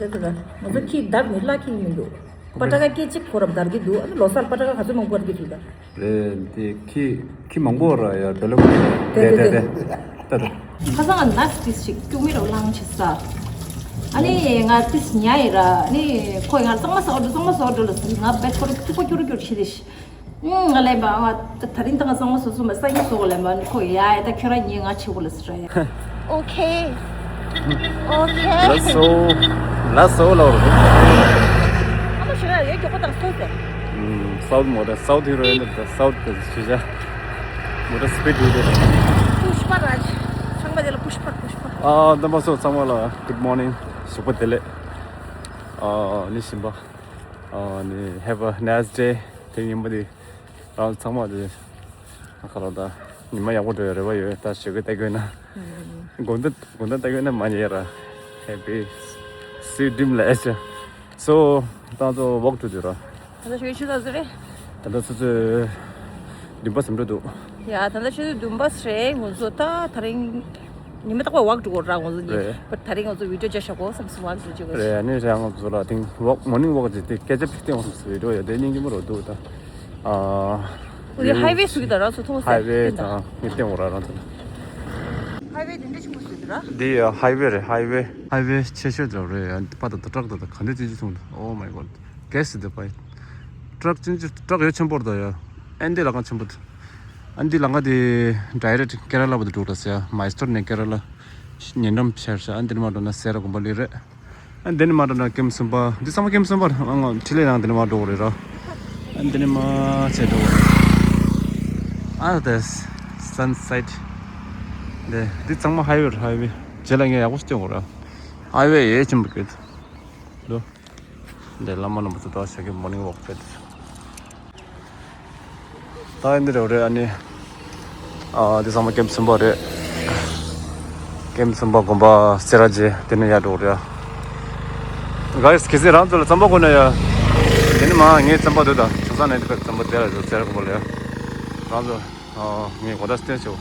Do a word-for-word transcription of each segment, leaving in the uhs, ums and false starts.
དེ་ཚོ་ལ་ང་ཚོ་ཁྱི་བདག་མི་གླ་ཁྱི་མི་འདུག་པ་ཏྲ་ཀ་སྐད་ཅིག་ཁོ་ར་བདར་གྱི་འདུག་ཨ་ནི་ལོ་སར་པ་ཏྲ་ཀ་ག་ཚོད་མང་པོ་བདར་གྱི་འདུག་ད། རེད་དེ་ཁྱི་ཁྱི་མང་པོ་ར་ཡ་བེ་ལོ་ཀ་དེ་དེ་དེ་ད་ད། ཁ་སང་ང་ནགས་ཏིས་ཞིག་སྐྱུག་མི་རོ་ལངས་ཆེ་ས། ཨ་ནི་ང་ཏིས་ཉ་ཡི་ར་ཨ་ནི་ཁོས་ང་གཙང་མ་ཟ་འགྲོ་གཙང་མ་ཟ་འགྲོ་ལ་ཟིན་ང་བེད་ཁོ་ར་སྐྱུག་པ་སྐྱུར་སྐྱུར་ཤི་དེ་ཤི། ང་ལས་པ་ང་ད་རིང་ད་ང་གཙང་མ་བཟོ་སོང་མ་ས་ཡིན་སོ་ལས་པ་ཁོ་ཡ་ཡ་ད་ཁྱོད་རང་ཉིད་ང་ཆེ་བོ་ལ་ཟེར་ཡ། ཨོ་ཁེ། ཨོ་ཁེ། ལ་སོ། ལ་སོ་ལ་རོ། ཨ་མ་ཞུ་ཡ་ཡ་མགྱོགས་པོ་དང་སོ་ཟེར། ཨུམ། སའུ་མོ་ད་སའུ་ཐི་རོ་ཡིན་ད་སའུ་ད་ཞུ་བྱ། མོ་ད་སྤི་ཌི་དེ། པུཤ་པ་རཱཇ། ཚང་མ་དེ་ལ་པུཤ་པ་པུཤ་པ། ཨ་རྣམ་པ་ཚོ་ཚང་མ་ལ་good morning ཞོགས་པ་བདེ་ལེགས། ཨ་ནི་ཞིམ་པ། ཨ་ནི་have a nice day དེ་ཉིན་མོ་དེ། རང་ཚང་མ་དེ་ཁ་ལོ་ད་ཉི་མ་ཡག་པོ་འགྲོ་ཡ་རེ་བ་ཡོད་ད་ཞོགས་ཀས་ལྟ་དགོས་ན། དགོང་དག་དགོང་དག་ལྟ་དགོས་ན་མ་ཉེས་ར། Happy sweet dream ལ་ཨེ་ཤ། So ད་ཚོ་walk to the ར། ད་ལྟ་ཞོགས་ཀས་ཆུ་ཚོད་ཟེར་རེད། ད་ལྟ་ཆུ་ཚོད་བདུན་པ་ཙམ་འགྲོ་འདུག་ཡ་ད་ལྟ་ཆུ་ཚོད་བདུན་པ་ཟེར་རེད་ང་ཚོ་ད་ད་རིང་། ཉི་མ་རྟག་པར་ཝག་འགྲོ་དགོས་ར་ང་ཚོ་གཉིས། རེད། པར་ད་རིང་ང་ཚོ་བི་ཌིའོ་བརྒྱབ་བཞག་གོ་བསམ་སོང་ཝག་འགྲོ་བྱེད་དགོས། རེད་ཨ་ནི་རེད་ང་ཚོ་ལ་དེང་ཝག་མོར་ནིང་ཝག་ཅིག་དེ་སྐད་ཆ་ཕིག་སྟེང་བསམ་སོང་བི་ཌིའོ་ཡ་དེ་སྙིང་རྗེ་མོ་རོ་འདུག་ད། ཨ། འོ་དེ་ཧའི་ཝེ་ཟུག་གི་ད་རང་ཚོ་མཐོང་ས་ཧའི་ཝེ་དེ་ད་དང་ངས་སྟེང་འོ་ར་རང་ཚོ་ལ། ཧའི་ཝེ་དེ་འདྲ་ཆེན་པོ་ཟུག་གི་ར། འདི་ཡ་ཧའི་ཝེ་རེད་ཧའི་ཝེ། ཧའི་ཝེ་ཆེ་ཤོས་ཙམ་རེད་ཡ་པ་ད་ད་ཊྲག་ད་ད་ག་འདྲ་ཅི་ཅི་སོང་ད། Oh my god. Guess the pi། ཊྲག་ཅི་ཅི་ཊྲག་ཡོད་ཆེན་པོ་རེད་ད་ཡ། ཨན་དེ་ལ་གང་ཆེན་པོ་ད། ཨན་དེ་ལ་གང་དེ་ཌའི་རེག་ཊི་ཀེ་ར་ལ་བར་དུ་འགྲོ་ར་ཟེར་ཡ། མའི་སོར་ནས་ཀེ་ར་ལ་ཉེ་འགྲམ་ཕྱེར་ཤག་ཨན་དེ་ནས་མ་འགྲོ་ན་སེ་ར་དགོན་པ་ལི་རེད། ཨན་དེ་ནས་མ་འགྲོ་ན་ཀེམ་སུམ་པ་འདི་ཚང་མ་ཀེམ་སུམ་པ་རེད། ཨ་ང་ཁྲི་ལས་ནང་དེ་ནས་མ་འགྲོ་དགོས་རེད་ར། ཨན་དེ་ནས་མ་ཆེ་འགྲོ་དགོས་རེད། ཨ་དེ་སན་སེ་ཊི་དེ་འདི་ཚང་མ་ཧའི་ཝེ་རེད་ཧའི་ཝེ། རྗེས་ལ་ངས་ཡག་པོ་སྟོན་དགོས་ར། ཧའི་ཝེ་ཡེ་ཆེན་པོ་གི་འདུག་འདི་བླ་མ་རྣམ་པ་ཚོ་ད་ཞག་གི་མོར་ནིང་ཝོག་ཕེབས། ད་འདི་རེད་རེད་ཨ་ནི། ཨ་འདི་ཚང་མ་ཀེམ་སུམ་པ་རེད། ཀེམ་སུམ་པ་དགོན་པ་སེ་ར་བྱེས་དེ་ནས་ཡར་འགྲོ་རེད་ཨ། གཱ་ཡིས་གལ་སྲིད་རང་ཚོ་ལ་རྩམ་པ་དགོས་ན་ཡ། དེ་ནི་མ་ངའི་རྩམ་པ་འདུག་ད་ཆུང་ས་ནས་འདི་ཕེབས་རྩམ་པ་དེ་ལ་ཡོད་སེ་ར་དགོན་པ་ལ་ཡ། རང་ཚོ། ཨོ། ངས་གོ་བརྡ་སྟོན་ཆོག་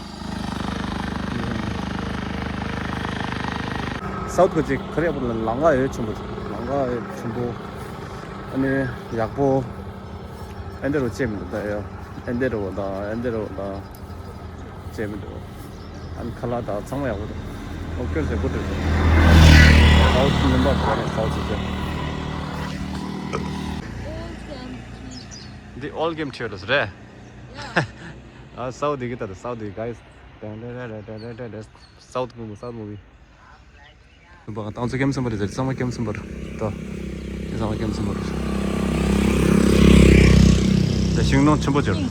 སའུ་ཐི་ག་ཅིག་ཁ་རེ་པོ་ལ་ལང་ཀ་ཡོད་ཆེན་པོ་ལང་ཀ་ཡོད་ཆེན་པོ། ཨ་ནི་ཡག་པོ། ཨེ་འདི་རུ་ཅེ་མི་འདུག་ད་ཡ། ཨེ་འདི་རུ་ད་ཨེ་འདི་རུ་ད་ཅེ་མི་འདུག་ཨ་ནི་ཁ་ལག་ད་ཚང་མ་ཡག་པོ་འདུག་ཨོ་ཀེ་ཟེར་གོ་འདུག་སའུ་ཐི་ནི་མ་ག་རེ་སའུ་ཐི་ཟེར། འདི་ཨོལ་གེམ་ཆེ་ལོས་རེད། ཨ་སའུ་ཐི་གི་ད་སའུ་ཐི་གཱ་ཡིས། South movie, South movie. བ་ཏང་ཙུ་ཀེམ་སུམ་པ་རེད་ཟེར་ཚང་མ་ཀེམ་སུམ་པ་རེད་དོ། དེ་ཚང་མ་ཀེམ་སུམ་པ་རེད། དེ་ཤིང་སྡོང་ཆེན་པོ་ཅིག་རེད།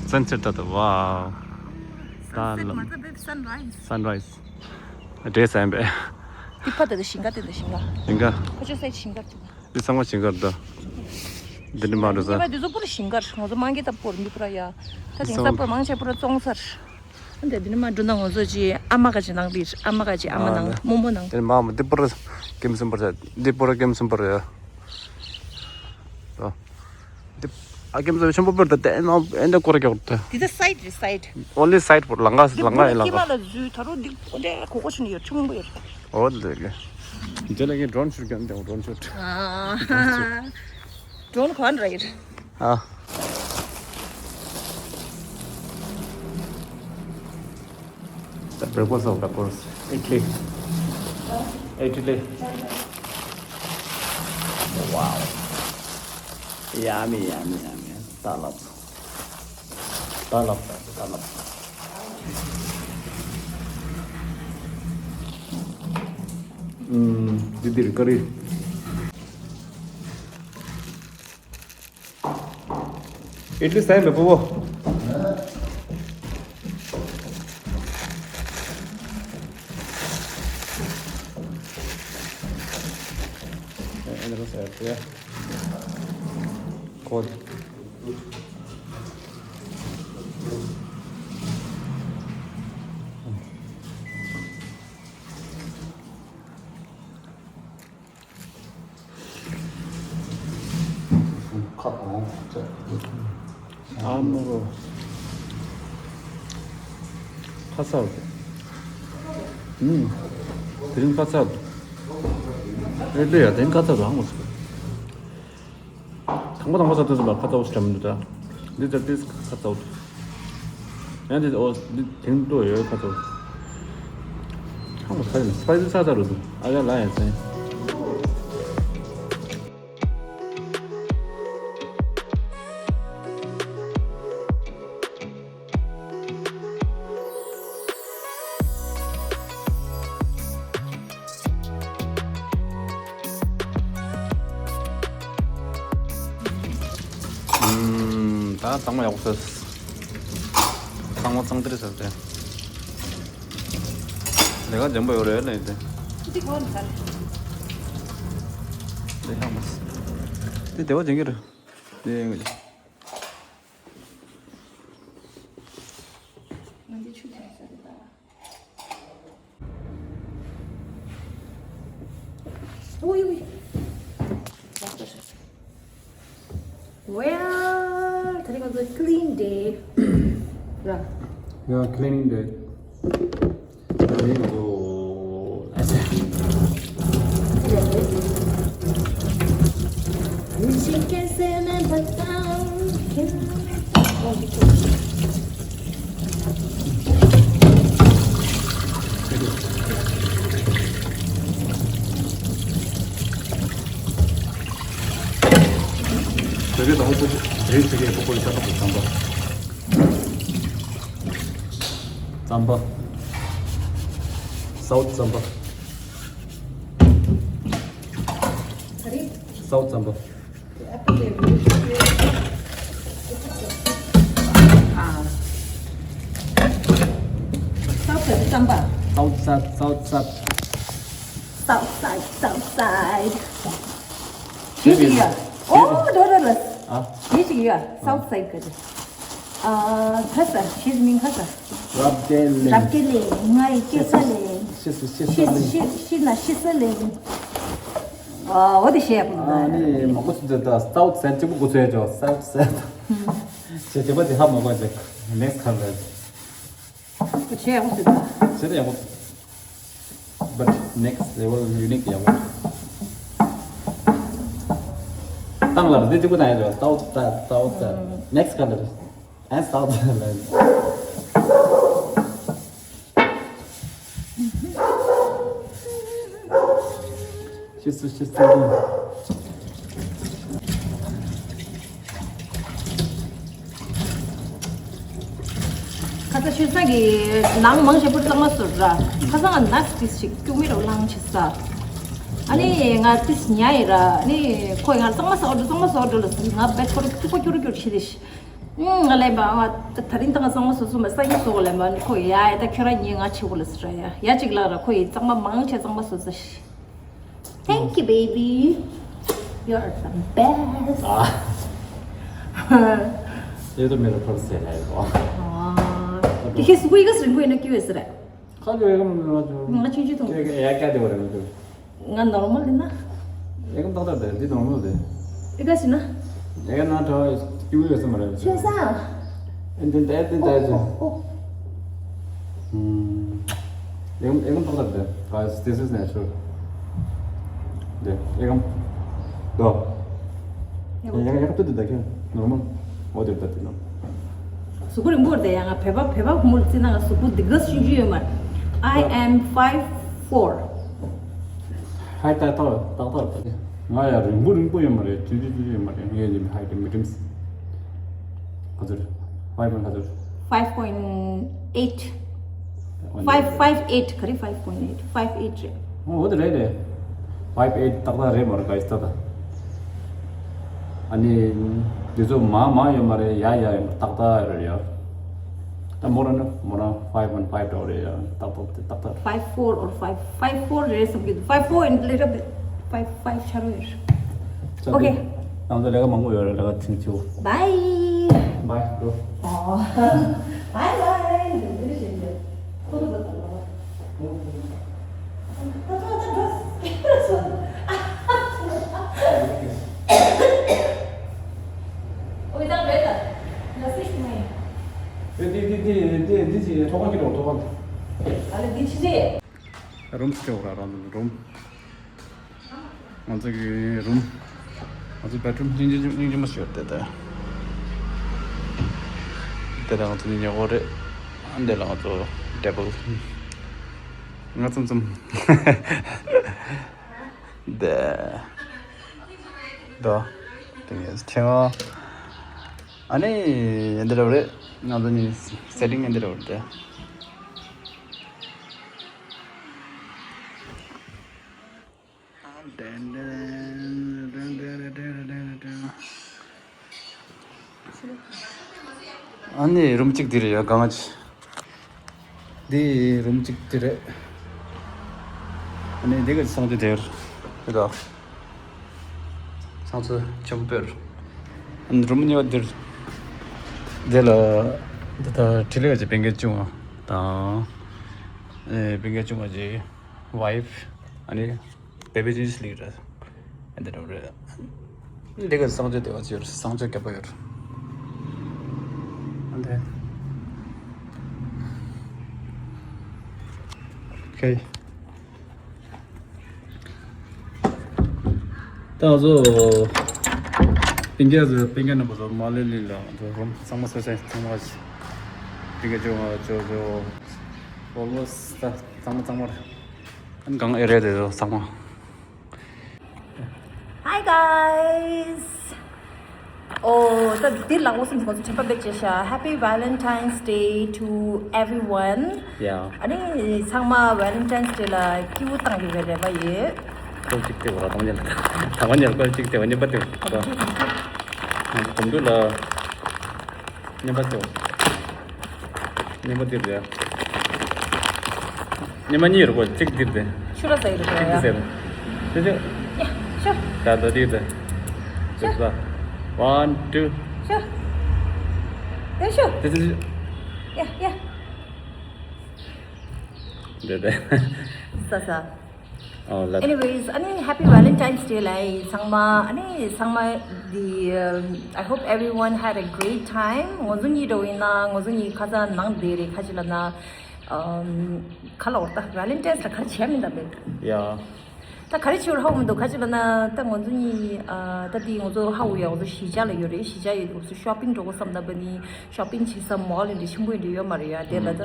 སན་སེ་ཊི་ད་ད་ཝའོ། ད་ལམ། Sunrise. འདྲེས་ས་ཡིན་པས། དེ་ཕ་ད་ད་ཞིང་ཁ་དེ་ད་ཞིང་ཁ། ཞིང་ཁ། ཁ་ཆོ་སའི་ཞིང་ཁ་དེ་ད། འདི་ཚང་མ་ཞིང་ཁར་འདུག་འདི་འདྲ་མ་འགྲོ་ས། ཉེ་བ་འདི་ཚོ་པུ་ར་ཞིང་ཁར་ང་ཚོ་མང་གི་ད་པོར་འདི་པུ་ར་ཡ། ད་དེང་སང་པུ་ར་མང་ཆེ་པུ་ར་བཙོང་ཚར། འདི་འདི་འདྲ་མ་འགྲོ་ན་ང་ཚོ་ཅི་ཨ་མ་ག་ཅི་ནང་པིར་ཨ་མ་ག་ཅི་ཨ་མ་ནང་རྨོ་མོ་ནང་། འདི་མ་མ་འདི་པུ་ར་ཀེམ་སུམ་པར་ས་འདི་པུ་ར་ཀེམ་སུམ་པར་ཡ། འདི་ཨ་ཀེམ་སུམ་ཆེན་པོ་པུར་ད་དེ་ན་ཨེ་འདི་ཀོ་ར་ཀྱོག་ད། འདི་ད་སའིཌ་རེད་སའིཌ། Only side པུར་ལང་ག་ལང་ག་ཡིན་ལང་ག། ཀེ་མ་ལ་འཛུལ་ད་རུང་འདི་ཀོ་འདྲ་གོ་གོ་ཆུ་ནི་ཡོད་ཆུང་མོ་ཡོད། འོ་དེ་གི། རྗེས་ལ་ངས་ཌོ་རོན་ཤུཊ་ཀྱང་འདེའོ་ཌོ་རོན་ཤུཊ། ཨ། ཌོ་རོན་ག་འདྲ་ཡིན། ཨ། The breakfast of the course. Idli. Idli. Wow. Yummy, yummy, yummy. Talab. Talab, talab. ཨུམ། འདི་འདིར་ཀ་རི། ཨིཌ་ལི་སའི་མེ་པོ་བོ། ཨེ་འདི་རུ་སའི་ཡ། ཁོ། ཁ་གང་ཨ་མོ་རོ། ཁ་ཚ་འདུག་ཨུམ། དེ་རིང་ཁ་ཚ་འདུག་ཨེ་ལེ་ཡ་དེང་ཁ་ཚ་རང་མ་སོང་། དང་པོ་དང་པོ་ཟ་དུས་ཙམ་པ་ཁ་ཚ་བོ་ཞིག་འདྲ་མི་འདུག་ད། འདི་ཚར་དུས་ཁ་ཚ་བོ་འདུག་ཡང་འདི་ཨོ་འདི་དེང་ལྟོ་ཡོད་ཁ་ཚ་བོ། ཧང་མ་ཁ་ཡིན་སི་པའི་སི་ཚ་ཚ་རུ་འདུག་ཨ་ཡ་ལ་ཡ་ཚན། ཨུམ། ད་གཙང་མ་ཡག་པོ་བཟོས། གཙང་མ་གཙང་དེར་བཟོས་ཏེ། ལས་ཀ་འཇམ་པོ་ཡོད་རེད་ལས་དེ། འདི་གོ་ནི་ཚར། དེ་ལྷག་མ་སོང་། དེ་བདེ་བ་ཅན་གྱི་རེད། དེ་ཡིན་གྱི། ང་འདི་ཆུ་ཐོན་ས་རེད་ད། ཨོ་ཡོ་ཡོ། Well, today was a clean day. ར། Yeah, clean day. Clean day. Chicken salmon, but བོད་སྐད་དང་ཨོ་པོ་རེད། ཕྱི་རྒྱལ་ཕོ་ཁོའི་ས་ཐོག་གི་རྩམ་པ། རྩམ་པ། སའུ་ཐི་རྩམ་པ། ག་རེ། སའུ་ཐི་རྩམ་པ། South side རྩམ་པ། South side, South side. South side, South side. ཞེས་ཞིག་ཡ། ཨོ་འགྲོ་འགྲོ་ལ། ཨ། ཞེས་ཞིག་ཡ། South side ག་རེ། ཨ། ཁ་ས་ཞེས་མིང་ཁ་ས། རབ་རྒྱལ་གླིང་། རབ་རྒྱལ་གླིང་། ང་ཡི་སྐྱེས་ས་གླིང་། ཤི་ས་ཤི་ས་ཤི་གླིང་། ཤི་ཤི་ན་ཤི་ས་གླིང་། ཨ། འོ་དེ་བཤད་པ། ཨ་ནི་མང་པོ་ཞིག་འདི་ད་South side གཅིག་པུ་གོ་ཚོད་ཅོ། South side ཞེས་བྱས་པ་དེ་ཧ་མ་གོ་ཅིག next color། བྱས་ཡག་པོ་ཟེར་ད། བྱས་ད་ཡག་པོ། But next level unique ཡག་པོ། ཏང་ལ་འདི་གཅིག་པུ་ན་ཡོད་རེད། South side, South side. Next color. And South side. ཤི་སུ་ཤི་སུ། ཁ་ས་ཤི་ས་གི་ནང་མང་ཆེ་བོ་གཙང་མ་བཟོ་ར། ཁ་སང་ང་ནགས་ཏིས་ཞིག་སྐྱུག་མེར་རོ་ལངས་ཆེ་ས། ཨ་ནི་ང་ཏིས་ཉལ་ཡི་ར། ཨ་ནི་ཁོས་ང་གཙང་མ་བཟོ་འགྲོ་གཙང་མ་བཟོ་འགྲོ་ལ་ཟེར། ང་བེད་ཁོ་ར་སྐྱུག་པ་སྐྱུག་རུ་སྐྱུག་ཆེ་རེ་ཤི། ང་ལན་པ་ང་ད་རིང་ད་ང་གཙང་མ་བཟོ་སོང་མ་ས་ཡིན་བཟོ་གོ་ལན་པ། ཨ་ནི་ཁོ་ཡ་ཡ་ད་ཁྱོད་ར་ཉིན་ང་ཆེ་བོ་ལ་ཟེར་ར། ཡ་ཡ་གཅིག་ལ་ར་ཁོ་ཡི་གཙང་མ་མང་ཆེ་གཙང་མ་བཟོ་ས་ཤི། Thank you, baby. You're the best. ཨ། ཡོད་དོ་མེད་དོ་ཕར་ཟེར་ལ་ཡོད་གོ། ཨ། དེ་ཁྱེད་སུ་གུ་ཡི་ག་སི་རིང་པོ་ཡིན་ན་སྐྱིད་པོ་ཡོད་ས་རེད། ཁ་ལོ་ཡ་ག་མ་ལོ་ཅོ། ང་ཆུང་ཆུང་ཐོང་། ཁྱེད་ཀྱི་ཡ་ཀ་དེ་བ་རེད་མ་ཅོ། ང་normal ཡིན་ན། ཡ་ག་ཏག་ཏག་རེད། འདི་normal རེད། ཡ་ག་ཟེར་ན། ཡ་ག་ན་ཐོ་སྐྱིད་པོ་ཡོད་ས་མ་རེད། ཆེ་ས། And then that, then that. ཨོ། ཨེམ་ཨེམ་ཏག་ཏག་རེད། Guys, this is natural. ཨེམ་ཏོ། ཡང་ཡང་ཏུ་ཏུ་ད་ཁྱོད་normal. ཨོ་དེ་ད་དེ་ནོ། གཟུགས་པོ་རིང་པོ་རེད། ཡང་ང་བོད་པ་བོད་པ་ཕོ་མོ་ལ་བརྩིས་ན་ང་གཟུགས་པོ་འདི་ག་ཆུང་ཆུང་ཡོད་མ་རེད། I am five four. ཧའི་ད་ཏོ་ཏག་ཏག་རེད། ང་ཡང་རིང་པོ་རིང་པོ་ཡོད་མ་རེད། ཆུང་ཆུང་ཆུང་ཆུང་ཡོད་མ་རེད། ངའི་ནི་ཧའི་དེ་མི་ཌི་ཡམ། ག་ཚོད་རེད། ཧའི་ཕོན་ག་ཚོད་རེད། Five point eight. Five, five eight ག་རེ། Five point eight, five eight རེད། ཨོ་དེ་རེད་རེད། Five eight ཏག་ཏག་རེད་མ་རེད། ག་ཡི་ཏག་ཏག་ཨ་ནི་འདི་ཚོ་མང་མང་ཡོད་མ་རེད། ཡ་ཡ་ཡོད་མ་རེད། ཏག་ཏག་རེད་ཡ། ད་མོ་རང་ན་མོ་རང་five one five འགྲོ་རེད་ཡ། ཏག་ཏག་དེ་ཏག་ཏག Five four or five, five four རེད་བསམ་གྱི་འདུག Five four and little bit, five, five ཆ་རོ་ཡོད། Okay. ང་ཚོ་ལས་ཀ་མང་པོ་ཡོད་རེད། ལས་ཀ་ཐེངས་གཅིག Bye. Bye འགྲོ། ཨོ། Bye bye. འདི་འདྲ་བྱེད་འདི། ཁོ་ཐུག་པ་དང་ལོ། ད་ད་ད་འགྲོ། ཨོ་ད་འགྲོ་ད། ན་སེ་ཤུ་མ་ཡིན། དེ་དེ་དེ་དེ་དེ་དེ་ཅི་ཐོག་ཁ་གི་འགྲོ་ཐོག་ཁ། ཨ་ལེ་འདི་ཅི་རེད། རུམ་སྐྱོ་ར་རང་རུམ། ང་ཚོ་གི་རུམ། ང་ཚོ་བེད་རུམ་སྙིང་རྗེ་སྙིང་རྗེ་མོ་ཞིག་ཡོད་རེད་དེ། དེ་ལ་ང་ཚོ་ཉལ་ཉལ་གོ་རེད། ཨ་འདི་ལ་ང་ཚོ་ཊེ་བལ་ང་ཙམ་ཙམ། དེ་དོ། དེ་ནས་ཆེ་བ། ཨ་ནི་འདི་འདྲ་རེད། ང་ཚོ་ནི་སེ་ཊིང་འདི་འདྲ་རེད་དེ། ཨ་ནི་རུམ་གཅིག་འདི་རེད་ཡ། གང་ཅི། འདི་རུམ་གཅིག་འདི་རེད། ཨ་ནི་འདི་ག་གསང་སྤྱོད་དེར་རེད་དོ། གསང་སྤྱོད་ཆེན་པོ་དེར། ཨ་ནི་རུམ་གཉིས་པ་འདིར། འདི་ལ་འདི་ད་འཕྲིན་ལས་ཀྱི་སྤུན་ཀྱག་ཆུང་བ་དང་། ཨེ་སྤུན་ཀྱག་ཆུང་བ་གྱི་ཝའིཕ། ཨ་ནི་བེ་བི་ཇི་ནས་ལིག་རེད། ཨ་འདི་འདྲ་རེད། འདི་ག་གསང་སྤྱོད་དེ་བ་ཅི་ཡོད། གསང་སྤྱོད་རྒྱབ་པ་ཡོད། ཨ་འདི། ཨོ་ཁེ། ད་ང་ཚོ་སྤུན་ཀྱག་ཚོ་སྤུན་ཀྱག་རྣམ་པ་ཚོ་མ་ལེ་ལི་ལ་ང་ཚོ་རུམ་ཚང་མ་སོ་སོའི་ཚང་མ་སྤུན་ཀྱག་ཅོ་ང་ཅོ་ཅོ་ཨོལ་མོ་སི་ད་ཚང་མ་ཚང་མ་རེད། ཨན་གང་ཨེ་རེད་དེ་ཚོ་ཚང་མ། Hi guys. Oh, ད་འདིར་ལག་འོ་སེམས་ཁོང་ཚོ་དྲན་པ་བེད་ཅེ་ཤ། Happy Valentine's Day to everyone. Yeah. ཨ་ནི་ཚང་མ་Valentine's Day ལ་སྐྱིད་པོ་བཏང་གི་རེད་པ་ཡེ། སྐོར་གཅིག་བལྟས་པ་ར་དང་མཉམ་དང་མཉམ་སྐོར་གཅིག་བལྟས་པ་གཉིས་པ་བལྟས་པ། ང་ཚོ་གོམ་བགྲོད་ལ་གཉིས་པ་བལྟས་པ། གཉིས་པ་འདིར་བལྟས། གཉིས་པ་གཉིས་རུ་གོ་གཅིག་འདིར་བལྟས། ཤུ་ར་ཟ་ཡི་རུ་གོ་གཅིག་འདི་ཟེར། དེ་དེ། ཡ་ཤུ། ད་ད་འདིར་བལྟས། ཤུ། One, two. ཤུ། དེ་ཤུ། དེ་དེ། ཡ་ཡ། དེ་དེ། ས་ས། ཨོ་ལ། Anyways, ཨ་ནི་Happy Valentine's Day ལ་ཚང་མ། ཨ་ནི་ཚང་མ་འདི། um, I hope everyone had a great time. ང་ཚོ་གཉིས་འགྲོ་ཡིན་ན་ང་ཚོ་གཉིས་ཁ་སང་ནང་བསྡད་རེད། ཁ་ཅིག་ལ་ན། um, ཁ་ལ་འོར་ད་Valentine's ལ་ཁ་བྱས་མིན་ད་བེ། ཡ། ད་ག་རེ་བྱེད་ཧ་གོ་མི་འདུག་ཁ་ཅིག་ལ་ན་ད་ང་ཚོ་གཉིས། ཨ་ད་འདི་ང་ཚོ་ཧ་གོ་ཡ། ང་ཚོ་གཞིས་ཆགས་ལ་ཡོད་རེད། གཞིས་ཆགས་ཡོད་དུས་ཤོ་པིང་འགྲོ་དགོས་བསམ་ད་བ་ནི་ཤོ་པིང་བྱེད་ས་མོལ་འདི་ཆེན་པོ་འདི་ཡོད་མ་རེད་ཡ། དེ་ལ་ད།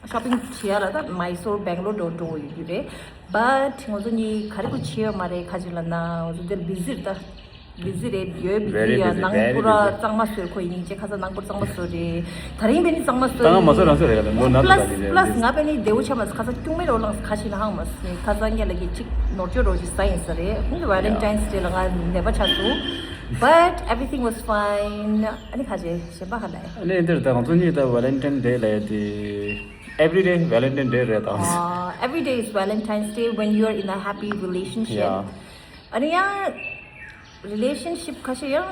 ཤོ་པིང་བྱེད་ཡ་ལ་ད་མའི་སོར་སྦེང་ལོར་འགྲོ་འགྲོ་ཡོད་རྒྱུ་རེད། But ང་ཚོ་གཉིས་ག་རེ་གོ་བྱེད་ཡོད་མ་རེད། ཁ་ཅིག་ལ་ན་ང་ཚོ་འདིར་བི་ཟི་རེད་ད། བི་ཟི་རེད། ཡོད་བི་ཟི། Very ཡ་busy, ནང་very པུ་ར་busy. གཙང་མ་བཟོས་ཁོ་ཡིན་ཅེ། ཁ་སང་ནང་པུ་ར་གཙང་མ་བཟོས་རེད། ད་རིང་བས་ནི་གཙང་མ་བཟོས་གཙང་མ་མ་བཟོས་རང་བཟོས་རེད་ག་ལ་ལོ་ན་ད་Plus, ད་ལི་plus ང་བས་ནི་བདེ་བོ་ཆ་མ་ཁ་སང་སྐྱུང་མེད་རོ་ལངས་ཁ་ཤས་ན་ཧང་མ་སོང་། ཁ་སང་ངས་ལ་གི་ཅིག་ནོར་བཅོས་རོ་ཅིག་ས་ཡིན་ས་རེད། ཧུང་གི་Valentine's Day ལ་ང་ནད་པ་ཆགས་སོང་། But everything was fine. ཨ་ནི་ཁ་ཅེ་གཞན་པ་ཧ་ལས། ཨ་ནི་འདིར་ད་ང་ཚོ་གཉིས་ད་Valentine Day ལ་ཡ་དེ། Every day Valentine Day རེད་དམ། Uh, every day is Valentine's Day when you are in a happy relationship. Yeah. ཨ་ནི་ཡང་relationship ཁ་ཤས་ཡང་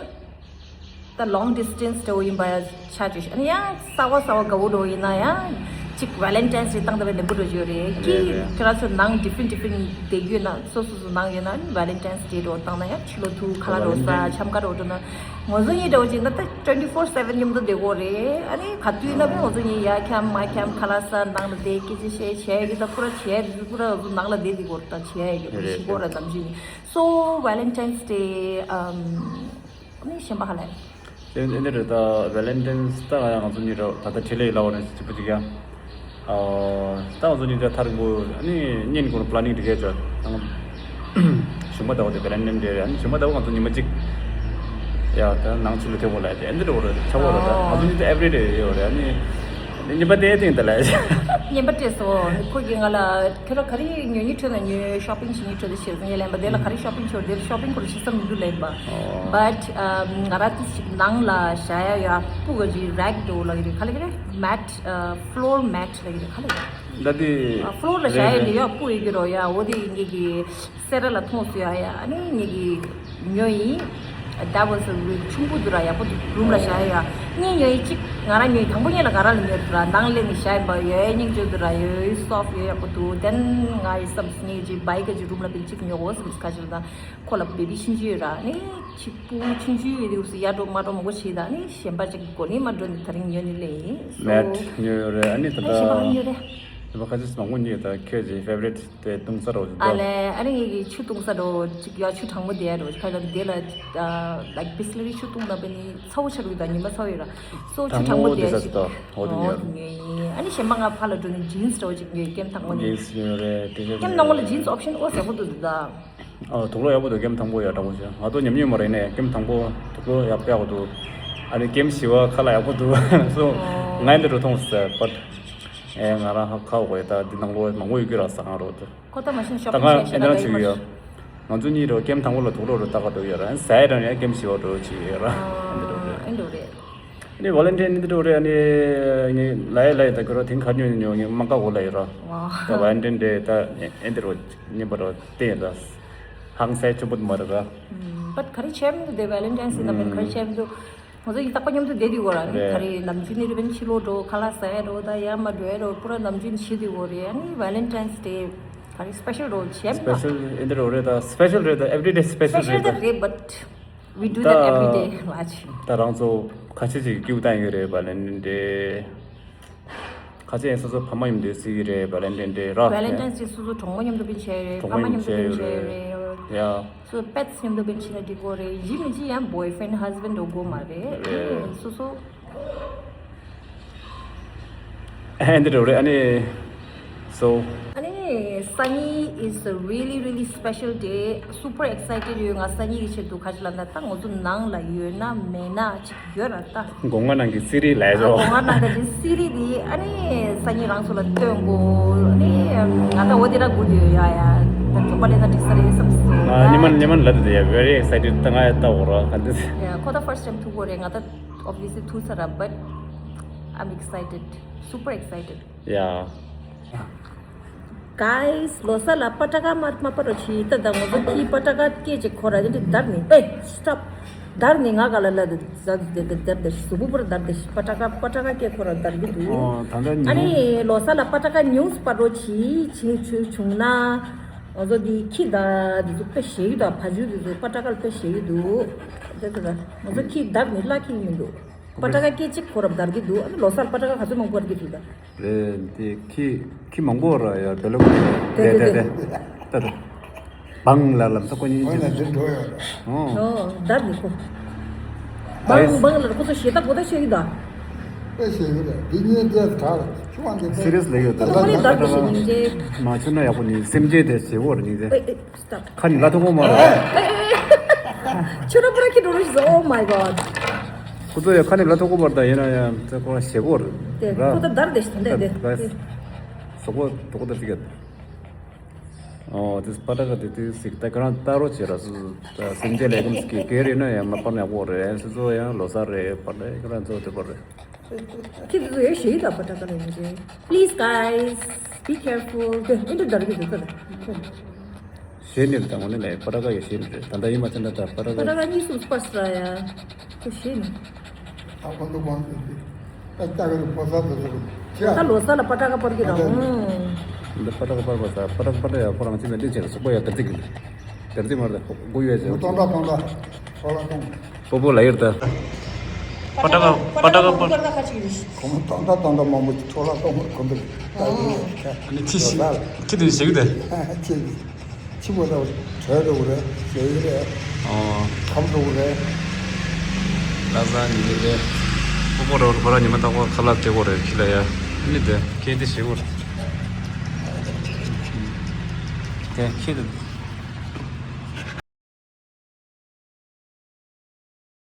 ད་long distance འདྲ་བོ་ཡིན་པ་ཡང་ཆ་བཅུག་ཨ་ནི་ཡང་གསར་བ་གསར་བ་དགའ་བོ་འདྲ་བོ་ཡིན་ན་ཡང་ཅིག་Valentine's Day བཏང་ད་བའི་ལེན་པོ་འགྲོ་རྒྱུ་རེད། ཀི་རེད་རེད། ཁྱེད་རང་ཚོ་ནང་different different བསྡད་རྒྱུ་ན་སོ་སོ་སོ་ནང་ཡོད་ན་Valentine's Day འདྲ་བོ་བཏང་ན་ཡང་ཕྱི་ལོགས་ཐུག་ཁ་ལག་འདྲ་བོ་ཟ། Valentine འཆམ་ཁ་འདྲ་བོ་འགྲོ་ན། ང་ཚོ་གཉིས་འདྲ་བོ་ཅིག་ན་ད་twenty four seven མཉམ་དུ་བསྡད་དགོས་རེད། ཨ་ནི་ག་དུས་ན་བས་ང་ཚོ་གཉིས་ཡ་འཁྱམ་མ་འཁྱམ་ཁ་ལག་ཟ་ནང་ལ་བསྡད་སྐད་ཆ་བཤད་བྱས་ཀྱི་ད་པུ་ར་བྱས་དུས་པུ་ར་ང་ཚོ་ནང་ལ་བསྡད་དེ་དགོས་རེད། ད་བྱས་ཀྱི་རེད་ཤི་གོ་ར་རེད། ཙམ་ཞིག So Valentine's Day ཨམ་ཨ་ནི་གཞན་པ་ཧ་ལས། དེ་འདི་རེད་ད་Valentine's ད་ང་ཚོ་གཉིས་ར་ད་ལྟ་འཕྲིན་ལས་ལ་འོ་ནས་གཅིག་པུ་གཅིག་ཡ། ཨོ། ད་ང་ཚོ་གཉིས་ཀ་ཐག་རིང་པོ་ཨ་ནི་གཉེན་སྐོར་planning འགྲིག་གས་ཅོ། ད་ང་གཞུང་པ་ཟླ་བ་དེ་Valentine Day རེད། ཨ་ནི་གཞུང་པ་ཟླ་བ་ང་ཚོ་ཉི་མ་གཅིག་ཡ་ད་ནང་ཆུ་ལ་ཐེབས་པོ་ལ་དེ་ཨ་འདི་འགྲོ་རེད། ཆ་བོ་རེད། ད་ང་ཚོ་གཉིས་ད་every day ཡོད་རེད། ཨ་ནི་གཉིས་པ་དེ་སྟེང་དེ་ལ་གཉིས་པ་སྤྲད་སོང་། ཁོ་གིས་ང་ལ་ཁྱོད་ར་ག་རེ་ཉོ་ཉི་ཁྲོད་ན་ཉོས། shopping བྱེད་ཉི་ཁྲོད་དེ་ཞེས་ངས་ལན་པ་དེ་ལ་ག་རེ་shopping བྱོས་དེ་shopping སྐོར་ཞིག་བསམ་མི་འདུག་ལན་པ། But ང་ར་དེ་ཞིག་ནང་ལ་བཞག་ཡ་ཡ་སྤུ་ག་ཅིག་rack འདྲ་བོ་ལ་གི་རེད། ག་ལ་གི་རེད། mat floor mat ལ་གི་རེད། ག་ལ་གི་རེད། ད་དེ་floor ལ་བཞག་ཡ་རེད་ལ་ཡ་སྤུ་ཡི་གི་རོ་ཡ། འོ་དེ་ངེད་ཀྱི་སེ་ར་ལ་མཐོང་སོང་ཡ་ཡ། ཨ་ནི་ངེད་ཀྱི་ཉོ་ཡིན། That was a real ཆུང་ཀུ་འདུག་ར། ཡག་པོ་འདུག་རུམ་ལ་བཞག་ཡ་ཡ། གཉིས་ཉོ་ཡིན། གཅིག་ང་རང་ཉོ་ཡིན། དང་པོ་ཉོ་ལ་ང་རང་ལ་ཉོ་འདུག་ར། ནང་ལས་ནི་བཞག་ཡིན་པ་ཡོད་སྙིང་རྗེ་འདུག་ར། ཡོད་soft ཡོད་ཡག་པོ་འདུག Then ང་ཡི་བསམ་ངེད་ཀྱི་bike གི་རུམ་ལ་པིན་གཅིག་ཉོ་དགོས་བསམ་ཁ་ཅིག་ལ་ད་ཁོ་ལ་baby ཆུང་ཆུང་ཡོད་ར། ནི་གཅིག་པུ་ཆུང་ཆུང་ཡོད་དུས་སུ་ཡ་འགྲོ་མ་འགྲོ་མང་པོ་བྱེད། ད་ནི་གཞན་པ་ཅིག་གོ་ནི་མ་འགྲོ་ནི་ད་རིང་ཉོ་ནི་ལས་ཡིན། So mat ཉོ་ཡོད་རེད། ཨ་ནི་ད་ཨ་གཞན་པ་ཉོ་ད་རེད། ཁ་ཅིག་མང་པོ་གཉིས་ད་ཁྱོད་ཀྱི་ཕེ་ཝ་རི་ཊི་དེ་བཏུང་ས་རོ་ཅིག་ཨ་ལས། ཨ་ནི་ངེད་ཀྱི་ཆུ་བཏུང་ས་རོ་ཅིག་ཡ། ཆུ་གྲང་མོ་དེ་རོ་ཅིག་ཁ་ལ་དེ་ལ་ལའིཀ་བི་སི་ལེ་རི་ཆུ་བཏུང་ན་པ་ནི་ཚ་བོ་ཆགས་རུ་ད་ཉི་མ་ཚ་བོ་ཡོད་ར། སོ་ཆུ་གྲང་མོ་དེ་ཅིག་ཨོ་དེ་ཉོས་ཡིན། ཨ་ནི་གཞན་པ་ང་ཕ་ལ་འགྲོ་ནི་ཇིན་སི་རོ་ཅིག་ཉོས། ཀེམ་དང་པོ་ནི་ཇིན་སི་ཉོས་རེད། ཊི་ཤར་ཊི་ཀེམ་ནང་ལ་ཇིན་སི་ཨོབ་ཤན་ཨོ་ཟ་ཁོ་འདུག་ད། ཨོ་དུག་ལོག་ཡག་པོ་འདུག་ཀེམ་དང་པོ་ཡ་དྲང་པོ་བཤད་ང་ཚོ་ཉམས་མྱོང་མ་རེད་ནས། ཀེམ་དང་པོ་དུག་ལོག་ཡག་པོ་ཡག་པོ་འདུག་ཨ་ནི་ཀེམ་བཞི་བ་ཁ་ལག་ཡག་པོ་འདུག་སོ་ང་འདི་འགྲོ་མཐོང་ཟེར་བ། ཨེ་ང་རང་ཧ་ཁ་འོ་ད་འདི་ནང་ལོ་མང་པོ་ཡོད་ཀྱི་ར་ཟ་ང་རོ་ད། ཁོ་ད་མ་ཤིན་ཤོ་ད་ང་ཨེ་འདྲ་བྱེད་ཀྱི་ཡོད། ང་ཚོ་གཉིས་རོ་ཀེམ་དང་པོ་ལ་དུག་ལོག་རོ་ལྟ་ག་འགྲོ་ཡོད་ར། ཟ་ཡ་རང་ཡ་ཀེམ་བཞི་བ་འགྲོ་བྱེད་ཀྱི་ཡོད་ར། ཨེ་འདི་རོ་རེད། ཨེ་འདི་རོ་རེད། ནི་ཝ་ལན་ཊིན་ནི་འདི་འགྲོ་རེད། ནི་ངས་ལ་ཡ་ལ་ཡ་ད་གི་རོ་དེང་ཁ་ཉོ་ཉོ་ངས་མ་དགའ་གོ་ལ་ཡོད་ར། ད་ཝ་ལན་ཊིན་ཌེ་ད་ཨེ་འདི་རོ་ཉིན་པ་རོ་བསྟན་ཡོད་ད། ཧང་སང་ཆེན་པོ་མ་རེད་ར། But ག་རེ་བྱས་མི་འདུག་དེ་ཝ་ལན་ཊིན་སི་ནམ་པན་ག་རེ་བྱས་མི་འདུག་ང་ཚོ་ཡི་རྟག་པ་མཉམ་དུ་བསྡད་དུས་གོ་ར། ནི་རེད། ག་རེ་ནམ་རྒྱུན་ནི་རི་བན་ཕྱི་ལོགས་འགྲོ། ཁ་ལག་ཟ་ཡ་འགྲོ། ད་ཡར་མར་འགྲོ་ཡ་འགྲོ། པུ་ར་ནམ་རྒྱུན་ཤི་དུས་གོ་རེད། ཨ་ནི་ཝ་ལན་ཊིན་སི་ཌེ་ག་རེ་སི་པེ་ཤལ་རོ་བྱས་མི་འདུག་སི་པེ་ཤལ་ཨེ་འདི་རོ་རེད་ད། སི་པེ་ཤལ་རེད་ད། ཨེབ་རི་ཌེ་སི་པེ་ཤལ་སི་པེ་ཤལ་རེད་ད། ད་རེད། But we do that every day. ལ་ཅི། ད་རང་ཚོ་ཁ་ཆེ་ཅིག་སྐྱིད་པོ་བཏང་ཡོད་རེད། ཝ་ལན་ཊིན་ཌེ། ཁ་ཆེ་ཡིན་སོ་སོ་ཕ་མ་མཉམ་དུ་བརྩི་གི་རེད། ཝ་ལན་ཊིན་ཌེ་ར། ཝ་ལན་ཊིན་སི་ཌེ་སོ་སོ་གྲོགས་མོ་མཉམ་དུ་སྤེན་བྱས་རེད། ཕ་མ་མཉམ་དུ་སྤེན་བྱས་རེད། ཡ། སོ་པེ་ཊི་སི་མཉམ་དུ་སྤེན་བྱས་ན་འགྲིག་གོ་རེད། གཞི་མི་གཅིག་ཡང་བོའི་ཕྲེན་ཌི་ཧ་སི་བྷེན་ཌི་འགྲོ་དགོས་མ་རེད། རེད། སོ་སོ། ཨེ་འདི་འགྲོ་རེད། ཨ་ནི་སོ། ཨ་ནི་སང་ཉིན་is a really really special day. Super excited ཡོད། ང་སང་ཉིན་གྱི་ཆེད་དུ་ཁ་ཅིག་ལ་ད་ད་ང་ཚོ་ནང་ལ་ཡོད་ན་མེད་ན་ཅིག་ཡོད་ར་ད། སྒོ་ང་ནང་གི་སི་རི་ལས་ཨ་ཆོག་སྒོ་ང་ནང་གི་སི་རི་དེ་ཨ་ནི་སང་ཉིན་རང་ཚོ་ལ་སྟོན་དགོས། ཨ་ནི་ང་ད་འོ་དེ་ར་སྒུག་ཡོད་ཡ་ཡ། ད་གྲོགས་པོ་ལས་ན་འགྲིག་ས་རེད་བསམ་སོང་། ད་ཉི་མ་ཉི་མ་ལ་དེ་ཡ་very excited. ད་ང་ཡ་ད་འོ་ར་ག་འདི། ཡ་ཁོ་ད་first time ཐུག་གོ་རེད། ང་ད་obviously ཐུག་ས་ར། But I'm excited, super excited. Yeah. Guys, ལོ་གསར་ལ་པ་ཏྲ་ཀ་མ་མ་པ་རོ་ཆི་ད་ད་ང་ཚོ་ཁྱི་པ་ཏྲ་ཀ་སྐད་ཅིག་ཁོ་ར་དེ་འདྲ་དར་ནི། ཨེ་stop. དར་ནི་ང་ག་ལ་ལ་དེ་དར་དེ་དེ་དར་དེ་གཟུགས་པོ་པུ་ར་དར་དེ་པ་ཏྲ་ཀ་པ་ཏྲ་ཀ་སྐད་ཁོ་ར་དར་གི་འདུག་ཨོ་ད་ད་ཨ་ནི་ཉུང་ལོ་གསར་ལ་པ་ཏྲ་ཀ་ཉུང་སུ་པ་རོ་ཆི་ཆི་ཆུ་བྱུང་ན་ང་ཚོ་དེ་ཁྱི་ད་དེ་ཚོ་དཔེ་ཞེ་གི་འདུག་ཕ་ཇུ་དེ་ཚོ་པ་ཏྲ་ཀ་ལ་དཔེ་ཞེ་གི་འདུག་དེ་ཚོ་ད་ང་ཚོ་ཁྱི་དར་ནི་ལ་ཁྱི་མི་འདུག་པ་ཏྲ་ཀ་སྐད་ཅིག་ཁོ་ར་དར་གི་འདུག་ཨ་ནི་ལོ་གསར་པ་ཏྲ་ཀ་ག་ཚོད་མང་པོ་དར་གི་འདུག་ད། རེད་དེ་ཁྱི་ཁྱི་མང་པོ་ར་ཡ་བེ་ལོ་ཀི་དེ་དེ་དེ་དེ་དེ་ད་ད་བང་ལ་ལམ་ས་ཀོ་ཉིན་ཨོ་ན་ཅི་འདྲི་འགྲོ་ཡོད་ར། ཨོ། ཨོ་དར་ནི་ཁོ། བང་བང་ལ་ཁོ་ཚོ་ཞེ་ད་གོ་ད་ཤེས་གི་ད། དཔེ་ཞེ་གི་རེད། འདི་ཉིན་དེ་གྲགས་ཆུ་བང་དེ་སི་རི་ཡས་ལ་ཡོད་ད། ཁོ་ཁོ་ནི་དར་གི་ཤེས་ཉིན་དེ། མ་ཆུ་ན་ཡག་པོ་ནི་སེམས་ཅན་དེ་བྱེད་འོར་ནི་དེ། ཨེ་ཨེ། Stop. ཁ་ནི་ལ་ཐོག་གོ་མ་ར། ཆུ་ར་པུ་ར་ཁྱི་འགྲོ་རུ་ཤི། Oh my god. ཁོ་ཚོ་ཡ་ཁ་ནི་ལ་ཐོག་གོ་མ་ར་ད་ཡིན་ན་ཡ་ཚེ་ཁོ་ར་ཞེ་གོ་ར། དེ་ཁོ་ཚོ་དར་དེ་ཤི་དེ་དེ། སོ་གོ་དོ་གོ་ད་ཅི་ག་ཨོ་དེ་པ་ཏྲ་ཀ་དེ་དེ་སིག་ད་ཁ་རང་ལྟ་རོགས་བྱེད་ར། སུ་སེམས་ཅན་ལས་ཁུངས་སི་གེ་རེ་ན་ཡ་མ་པར་ཡག་པོ་རེད། སུ་ཚོ་ཡང་ལོ་གསར་རེད། པ་ཏྲ་ཁ་རང་ཚོ་དེ་པར་རེད། ཁྱེད་ཚོ་ཡོད་ཞེས་ད་པ་ཏྲ་ཀ་ལ་ཡིན་ཅེ། Please guys, be careful. དེ་ཨིན་དྲ་དར་གི་འདུག་ད། ཞེས་ནས་དང་ངོ་ནས་ལས་པ་ཏྲ་ཀ་ཡོད་ཞེས་ནས་རེད། ད་ལྟ་ཡིན་མ་ཚད་ན་ད་པ་ཏྲ་ཀ་པ་ཏྲ་ཀ་གཉིས་སུ་སྤར་སྲ་ཡ། ཁོ་ཞེས་ནས། ད་ཁོ་ཚོ་གོང་དུ་ད་ལྟ་གི་ཕོ་གསར་དུ་ཚོ་ཁྱེད་ད་ལོ་གསར་ལ་པ་ཏྲ་ཀ་པར་གི་ར། འོང་། འདི་པ་ཏྲ་ཀ་པར་པ་ད་པ་ཏྲ་ཀ་པ་ཏྲ་ཡ་ཁོ་རང་ཅི་ན་འདི་བྱས་སོག་པོ་ཡ་དར་ཏི་གི། དེར་ཏི་མར་ད་གོ་ཡོད་ཟེར། སྟོང་ཕྲག་སྟོང་ཕྲག་ཁོ་ལ་སྟོང་། པོ་པོ་ལ་ཡིར་ད། པ་ཏྲ་ཀ་པ་ཏྲ་ཀ་པ། ཁོ་མོ་སྟོང་ཕྲག་སྟོང་ཕྲག་མང་པོ་ཁོ་ལ་སྟོང་ཁོ་འདུག་ད་ཡིན་ཁ། ནི་ཁྱི་ཁྱི་དེ་ཞིག་དེ། ཁྱི་ཁྱི་པོ་ད་བྲོས་འགྲོ་རེད། ཞེ་ཡི་རེད། ཨོ། ཁམས་འགྲོ་རེད། ལ་ས་ཉི་མ་དེ། པོ་པོ་ར་བར་ཉི་མ་ད་ཁོ་ཁ་ལག་དེ་གོ་རེད། ཁྱི་ལ་ཡ། ནི་དེ་ཁྱི་དེ་ཞིག་གོ་རེད། དེ་ཁྱི་དེ།